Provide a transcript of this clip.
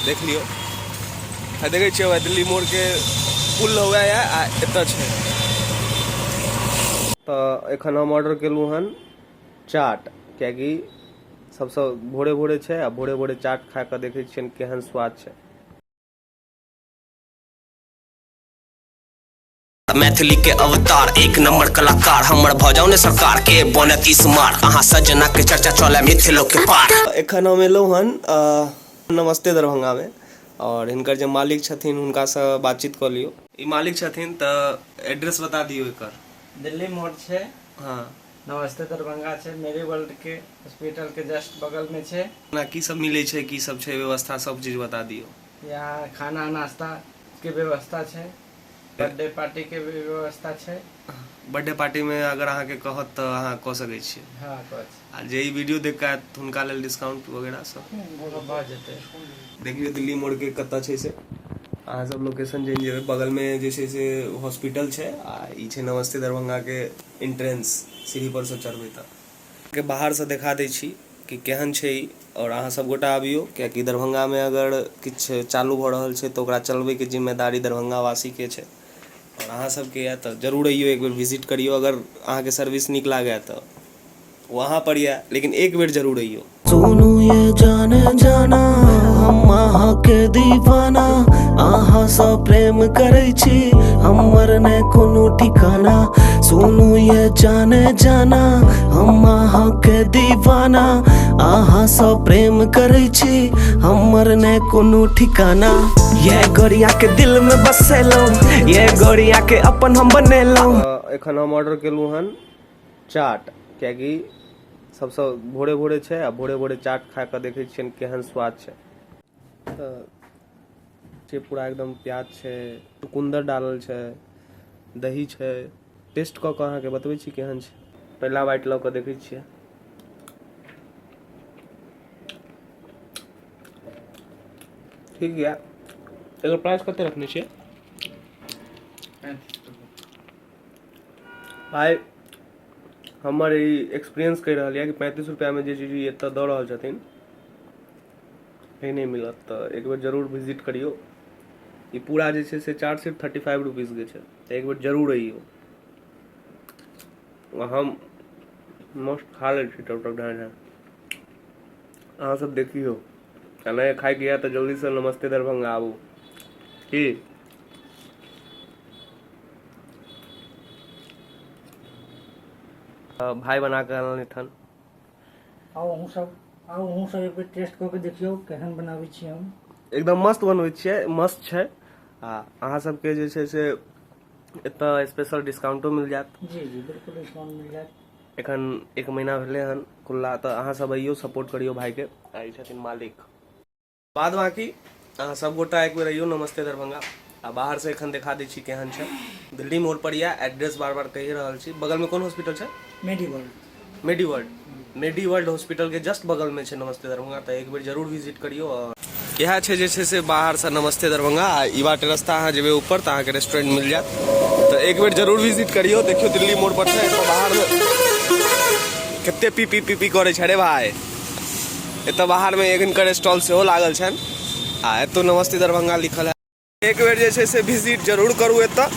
देख लियौ। आ देखै छियै वएह दिल्ली मोड़के पुल हुए यऽ आ एतऽ छै। तऽ एखन हम ऑर्डर केलहुँ हन चाट, किएकि सबसँ भोरे भोरे छै आ भोरे भोरे चाट खा कऽ देखै छियनि केहन स्वाद छै। मैथिली के अवतार एक नंबर कलाकार हमर भऽ जाउ ने सरकार के बनत ई सुमार अहाँ सजना के चर्चा चले मिथिलो के पार। एखन हम एलहुँ हन नमस्ते दरभंगामे आओर हिनकर जे मालिक छथिन हुनकासँ बातचीत कऽ लियौ। ई मालिक छथिन तऽ एड्रेस बता दियौ एकर। दिल्ली मोड़ छै। हँ। नमस्ते दरभंगा छै, मेरी वर्ल्ड के हॉस्पिटल के जस्ट बगल में छै। केना की सब मिलै छै, की सब छै व्यवस्था, सब चीज बता दियौ। यहाँ खाना नाश्ता के व्यवस्था छै, बर्थडे पार्टी के भी व्यवस्था छै। बर्थडे पार्टी में अगर अहाँके कहत तऽ अहाँ कऽ सकै छियै। हँ, कऽ छी। आ जे ई वीडियो देख कऽ आयत हुनका लेल डिस्काउंट वगैरह सब भऽ जेतै। देखियौ दिल्ली मोड़ के कतऽ छै से अहाँ सब लोकेशन जानि जेबै। बगल में जे छै से हॉस्पिटल छै आ ई छै नमस्ते दरभंगा के एंट्रेंस, सीढ़ी पर से चढ़बै तऽ के बाहर से देखा दै छी कि केहन छै ई। आओर अहाँ सब गोटा अबियौ, कियाकि दरभंगा में अगर किछु चालू भऽ रहल छै तऽ ओकरा चलबै के जिम्मेदारी दरभंगा वासी के छै। आओर अहाँ सबके यऽ तऽ जरूर अइयौ, एक बेर विजिट करियौ। अगर अहाँके सर्विस नीक लागै तऽ वहाँ पर यऽ, लेकिन एक बेर जरूर अइयौ। सुनू ये जाने जाना, हम अहाँके दीवाना, अहाँसँ प्रेम करै छी, हमर ने कोनो ठिकाना। सुनू ये जाने जाना, हम अहाँके दीवाना, अहाँसँ प्रेम करै छी, हमर ने कोनो ठिकाना। ये गोरिया के दिल में बसेलहुँ, ये गोरिया के अपन हम बनेलहुँ। एखन हम ऑर्डर केलहुँ हन चाट, कियाकि सबसँ भोरे भोरे छै आ भोरे भोरे चाट खा कऽ देखै छियनि केहन स्वाद छै। तऽ छै पूरा एकदम प्याज छै, चुकुन्दर डालल छै, दही छै। टेस्ट कऽ कऽ अहाँके बतबै छी केहन छै। पहिला बाइट लऽ कऽ देखै छियै। ठीक यऽ। एकर प्राइस कते रखने छियै भाइ? हमर ई एक्सपीरियंस कहि रहल यऽ कि 35 रुपैआमे जे चीज ई एतऽ दऽ रहल छथिन से नहि मिलत। तऽ एक बेर जरूर विजिट करियौ। ई पूरा जे छै से चाट सिर्फ 35 रुपीसके छै, तऽ एक बेर जरूर अइयौ। हम मस्त खा लै छी तब तक ढाँय ढाँय अहाँ सब देखियौ। आ नहि खाइके यऽ तऽ जल्दीसँ नमस्ते दरभंगा आबू। की भाय बना कऽ अनलथि हन। आउ अहूँ सब, आउ अहूँ सब एक बेर टेस्ट कऽ के देखियौ केहन बनाबै छी हम। एकदम मस्त बनबै छियै, मस्त छै। आ अहाँ सबके जे छै से एतऽ स्पेशल डिस्काउंटो मिल जायत। जी जी बिल्कुल डिस्काउंट मिल जायत। एखन एक महीना भेलै हन खुलला, तऽ अहाँ सब अइयौ, सपोर्ट करियौ भाइके। आ ई छथिन मालिक। बाद बाकी अहाँ सब गोटा एक बेर अइयौ नमस्ते दरभंगा। आ बाहर से एखन देखा दै छी केहन छै। दिल्ली मोड़ पर यऽ, एड्रेस बार बार कहि रहल छी। बगल में कोन हॉस्पिटल छै? मेडी वर्ल्ड। मेडी वर्ल्ड, मेडी वर्ल्ड हॉस्पिटल के जस्ट बगल में छै नमस्ते दरभंगा। तऽ एक बेर जरूर विजिट करियौ। और इएह छै जे छै से बाहर से नमस्ते दरभंगा। आ ई बाटे रास्ता अहाँ जेबै ऊपर तऽ अहाँके रेस्टोरेंट मिल जायत। तऽ एक बेर जरूर विजिट करियौ। देखियौ दिल्ली मोड़ पर छै। एतऽ बाहर में कते पी पी पी पी करै छै रे भाय। एतऽ बाहर में एक हिनकर स्टॉल सेहो लागल छनि आ एतौ नमस्ते दरभंगा लिखल है। एक बेर जे छै से विजिट जरूर करू एतऽ।